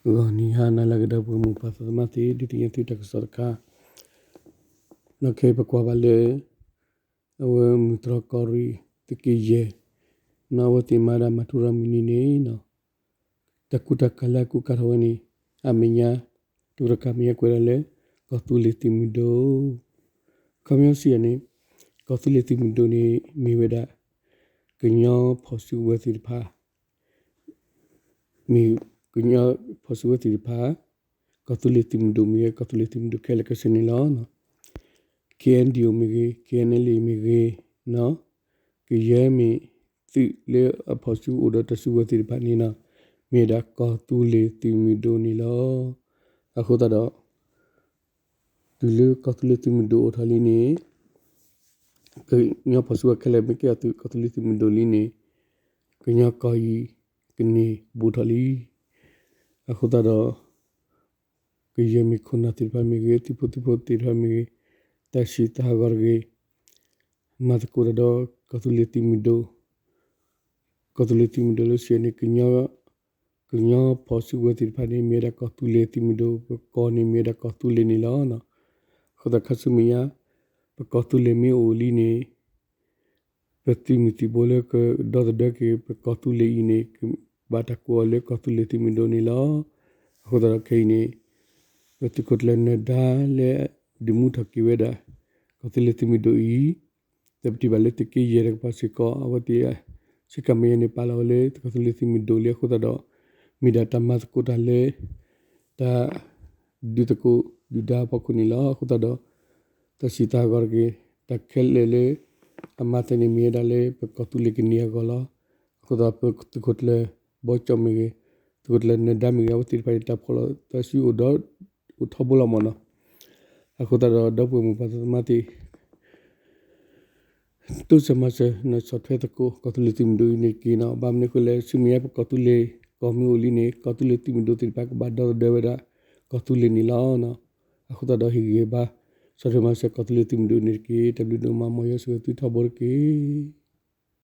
ဂီၤနံၤဟါနၤလၢအဂ့ၤ ဒီပုၢ်ဝဲၢ်မိၢ်ပၢ်သးသမါသ့ၣ်, ဒုးသ့ၣ်ညါသုတၢ်ကစီၣ်တခါ, နီၢ်ခဲအံၤပကွၢ်ဘၣ်လၢ အဝဲမုၢ်တြီၢ်ကီၢ်ရ့ၣ် သုးက့ယဲၢ်, နီၢ်အဝဲသ့ၣ်မၤဒၣ်မၤထူရၤမုၢ်နံၤန့ၣ် တၢ်ကူတၢ်ကၤလၢအကူကၤထီၣ်ဝဲန့ၣ် အမဲာ်ညါ တကတီၢ်ခါမဲာ်ညါကွဲးဒၣ်လၢ ကီၢ်သူလ့ၤသုးမုၢ်ဒိၣ်. ခီပညီစံးယၤန့ၣ် ကီၢ်သူလ့ၤသုးမုၢ်ဒိၣ်န့ၣ် မ့ၢ်ဝဲဒၣ် ကညီဖီၣ်စုကဝဲၤသ့ၣ်တဖၣ် မ့ၢ်ကညီဖီၣ်စုကဝဲၤသ့ၣ်တဖၣ် ကီၢ်သူလ့ၤသုးမုၢ်ဒိၣ်မ့ၢ်ဂ့ၤ ကီၢ်သူလ့ၤသုးမုၢ်ဒိၣ်ခဲလၢာ်ခဲဆ့န့ၣ်လီၤ. ခ့ၣ်အဲၣ်ယူၣ်မ့ၢ်ဂ့ၤ ခ့ၣ်အဲၣ်အဲၣ်ယူၣ်မ့ၢ်ဂ့ၤ, ကယဲၢ်မ့ၢ်သုးလၢအဖီၣ်စုအိၣ်ဒီးတၢ်စုကဝဲၤသ့ၣ်တဖၣ်န့ၣ် မ့ၢ်ဝဲဒၣ်ကီၢ်သူလ့ၤသုးမုၢ်ဒိၣ်န့ၣ်လီၤ. အဃိသတးဒီး တုၤလၢကီၢ်သူလ့ၤသုးမုၢ်ဒိၣ်အိၣ်ထီၣ်လံန့ၣ် ကညီဖီၣ်စုကဝဲၤခဲလၢာ်မ့ၢ်ကဲအီၤသုးကီၢ်သူလ့ၤသုးမုၢ်ဒိၣ်လံန့ၣ် ကညီကီၢ်အံၤကန့ၢ်ဘူးထီၣ်လံ. အဃိသတးဒီး ကယဲၢ်မ့ၢ်ခိၣ်နၢ်သ့ၣ်တဖၣ်မ့ၢ်ဂ့ၤ သုးဖိသံၣ်ဖိသ့ၣ်တဖၣ်မ့ၢ်ဂ့ၤ တၢ်စံးတၢ်ဟးဂီၤတဂ့ၤ မၤသကိးတၢ်ဒီးကီၢ်သူလ့ၤသုးမုၢ်ဒိၣ် ကီၢ်သူလ့ၤသုးမုၢ်ဒိၣ်လၢစံးန့ၣ် ကညီဖီၣ်စုကဝဲၤသ့ၣ်တဖၣ်န့ၣ် မ့ၢ်ဝဲဒၣ်ကီၢ်သူလ့ၤသုးမုၢ်ဒိၣ်, ပကီၢ်န့ၣ်မ့ၢ်ဝဲဒၣ်ကီၢ်သူလ့ၤန့ၣ်လီၤ. အဃိသတးခါဆူမဲာ်ညါ ပကီၢ်သူလ့ၤမ့ၢ်အိၣ်လံန့ၣ် ပသုးမုၢ်သံၣ်ဘိလၢကဒီသဒၢက့ၤ ပကီၢ်သူလ့ၤအံၤန့ၣ် ကဘၣ်တၢ်ကိးအီၤလၢကီၢ်သူလ့ၤသုးမုၢ်ဒိၣ်န့ၣ်လီၤ. အဃိသတးဒီးခဲအံၤန့ၣ် ပသုးခိၣ်ကျၢၢ်နၢၤဒါလၢဒုးမူထီၣ်က့ၤဝဲဒၣ် ကီၢ်သူလ့ၤသုးမုၢ်ဒိၣ်အံၤ ဒီးပထံၣ်ဘၣ်လၢသုးက့ယဲၢ်တကပၤစ့ၢ်ကီး အဝဲသ့ၣ် စ့ၢ်ကီးမဲာ်ညါန့ၣ် ပာ်လီၤဝဲလၢကီၢ်သူလ့ၤသုးမုၢ်ဒိၣ်လံအဃိသတးဒီး မ့ၢ်ဒၣ်တၢ်မၤသကိးတၢ်လၢ တၢ်ဒုးသကိးဒုၣ်ဒါအဖီခိၣ်န့ၣ်လီၤ. အဃိသတးဒီး တၢ်စံးတၢ်ဟးဂီၤတက့ၢ် တၢ်ခဲလၢာ်လၢ အမၤသးန့ၣ်မ့ၢ်ဝဲဒၣ်လၢပကီၢ်သူလ့ၤကန့ၢ်အဂီၢ်လီၤ. အဃိသတးဒီးပသုးခိၣ်ကျၢၢ်ဘီကၠီၣ်မ့ၢ်ဂ့ၤ သုးခိၣ်ကျၢၢ်နၢၤဒါမ့ၢ်ဂ့ၤ အဝဲသ့ၣ်တဖၣ်န့ၣ် တၢ်ဖီၣ်လီၤသးဆူအိၣ်ဒီး အိၣ်ထီဘိလီၤမ့ၢ်နီၤ. အဃိသတးဒီး ဒီပုၢ်ဝဲၢ်မိၢ်ပၢ်သးသမါသ့ၣ် တိစၢၤမၤစၢၤ နဆီၣ်ထွဲသကိး ကီၢ်သူလ့ၤသုးမုၢ်ဒိၣ်အံၤန့ၣ်တက့ၢ်နီၤ. ဘၣ်မနုၤအဃိလဲၣ် ဆူမဲာ်ညါပကီၢ်သူလ့ၤကီၢ်မ့ၢ်အိၣ်လံန့ၣ် ကီၢ်သူလ့ၤသုးမုၢ်ဒိၣ်သ့ၣ်တဖၣ်ကဘၣ်ဒီသဒၢဝဲဒၣ် ကီၢ်သူလ့ၤန့ၣ်လီၤ. အဃိသတးဒီးဟ့ၣ်ဂံၢ်ဟ့ၣ်ဘါ ဆီၣ်ထွဲမၤစၢၤကီၢ်သူလ့ၤသုးမုၢ်ဒိၣ်န့ၣ်တက့ၢ်. တၢ်ဘျုးဒိၣ်မး မ်ယွၤဆိၣ်ဂ့ၤသုထီဘိတက့ၢ်.